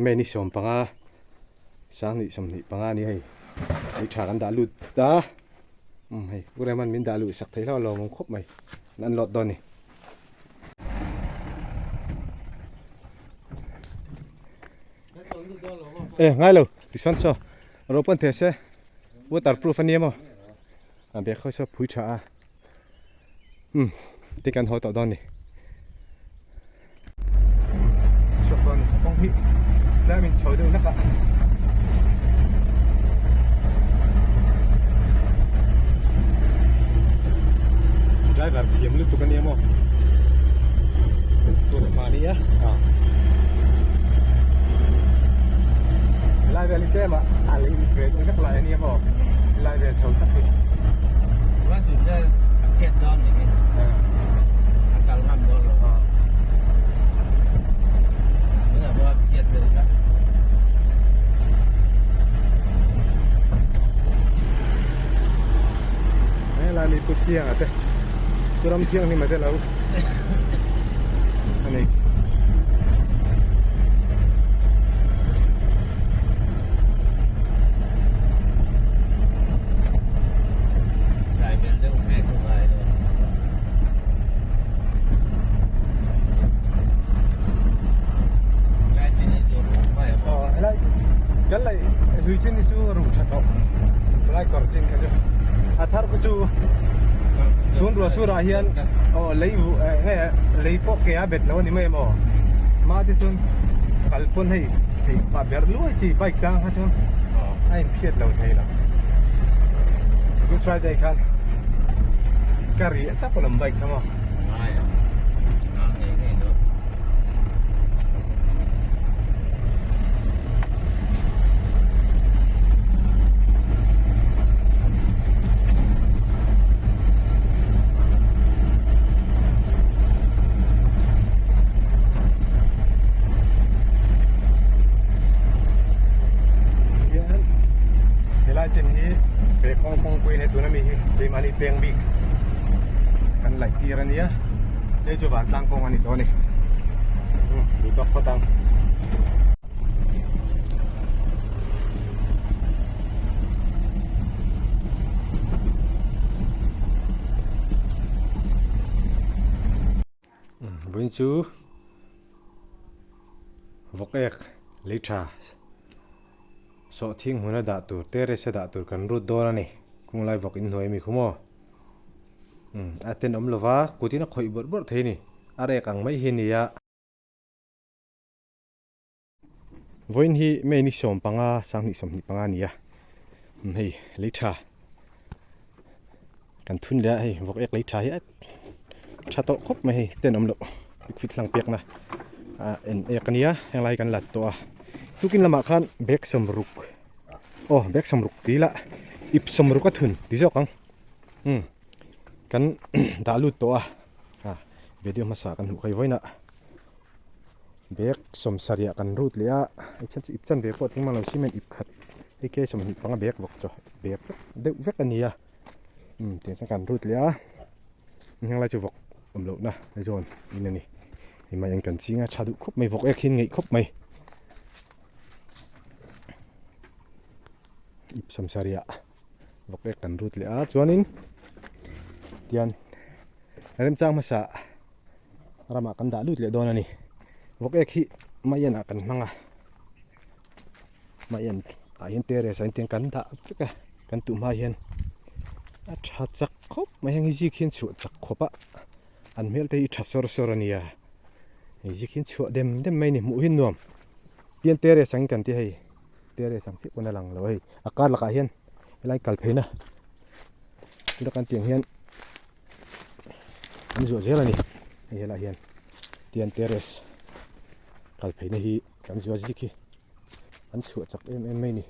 May ni 15 2025 a ni hei lei tha kan dah lut ta umm hei Pu Reman min dah luh sak thei hlauh a lawmawm khawp mai an unload dawn a ni. E ngai lo tichuan saw ro pawn thei se waterproof a nia maw a bag ho saw phui tha a umm ti kan haw tawh dawn a ni. Chhuak dawn a ni kawng hi tlem in chho deuh hlek a. Driver thiam lutuk a nia maw tur mahni a lai vel hi tlem a a lei ve deuh hlek lai a nia maw lai vel chho tak hi Helai mi Pu Thianga te Pu Ram Thianghlim a te lo a ni. Helai kan lei hlui chin hi chu ruh tha tawh helai kawr chin kha chu a thar khu chu tun ruah surah hian aw lei vuh nge lei pawh ke a bet lo a ni mai emaw mah te chuan kal pawn hei hei pah ber luai chi bike tang kha chuan a inphiat lo thei lo good friday khan ka ri tak a lawm bike kha maw. Hian helai chin hi he kawng kawngpui a ni tuna mi hi keimahni peng bik kan laih tir a nia hei chu vantlang kawng a ni tawh a ni umm duh tawk phawt ang. Vawiin chu vawk ek lei tha sawhthing hmuna dah tur terrace a dah tur kan rut dawn a ni kung lai vawk inhnuai a mi khu maw umm a tenawm lova kutin a khawih bawrh bawrh thei a ni a rek ang mai hi a ni a. Vawiin hi May ni 15 2025 a ni a hei lei tha kan thun leh a hei vawk ek lei tha hi a tha tawh khawp mai hei tenawm loh bik fit hlang pekna a en ek a nia heng lai kan la tawh a tukin lamah khan bag 60 aw bag 60 tih ila ip 60 a thun ti zawk ang umm kan dah lut tawh a a video hmasa kan hmuh kha i vawiinah. Bag 70 ah kan rut leh a hei chuan chu ip chan ve pawh a tling mang lo cement ip khat hei khi 25 bag bawk chaw bag vek deuh vek a ni a umm tiang chuan kan rut leh a heng lai chu vawk awm loh na zawn in a ni hei mai ang kan ching a tha duh khawp mai vawk ek hi an ngeih khawp mai ip 70 ah vawk ek kan rut leh a chuanin tian remchang hmasa. Ramah kan dah lut leh dawn a ni. Vawk ek hi maian ah kan hmang a. Maian ah hian terrace ah hian kan dah vek a. Kan tuh hma hian a tha chak khawp mai heng hi zik hian chhuah chak khawp a. An hmel te hi tha sawr sawr a nia. Hei zik hian chhuah dem dem mai a ni hmuh hi nuam. Tian terrace ang kan ti hei. Terrace ang chiah pawn a lang lo hei. A kar lakah hian helai kal pheina tuna kan tih ang hian. An zuah zel a ni hei helai hian tian terrace kal pheina hi kan zuah zik hi an chhuah chak em em mai a ni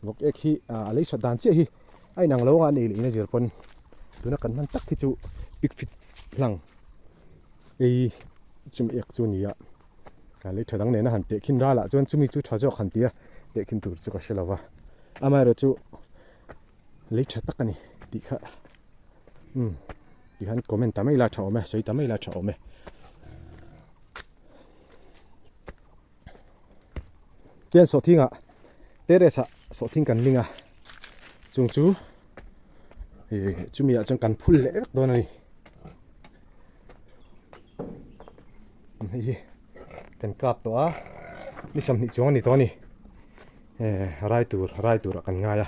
vawk ek hi ah a lei that dan chiah hi a inang lo anga an ei leh in a zir pawn tuna kan hman tak hi chu pik fit hlang ei chumi ek chu a ni a a lei tha dang nena han tehkhin ralah chuan chumi chu tha zawk han ti a tehkhin tur chu ka hre lo va amaherawhchu. Lei tha tak a ni tih kha umm ti khan comment ta mai ila tha awm e sawi ta mai ila tha awm e. Tian sawhthing ah terrace ah sawhthing kan ling a chung chu ih chumi ah chuan kan phul leh vek dawn a ni hei hi kan kap tawh a ni 20 chuang a ni tawh a ni eh rai tur rai tur ah kan ngai a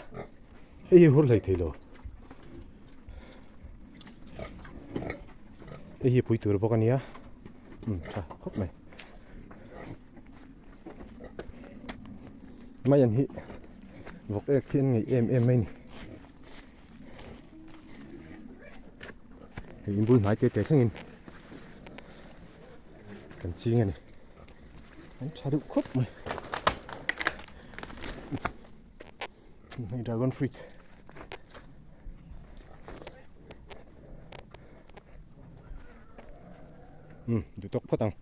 hei hi hur hlei thei lo hei hi pui tur bawk a nia um tha khawp mai. Mai an hi vawk ek hi an ngeih em em mai ni hei in bul hnai te te thlengin kan ching a ni an tha deuh khawp mai hei dragon fruit um duh tawk phawt ang.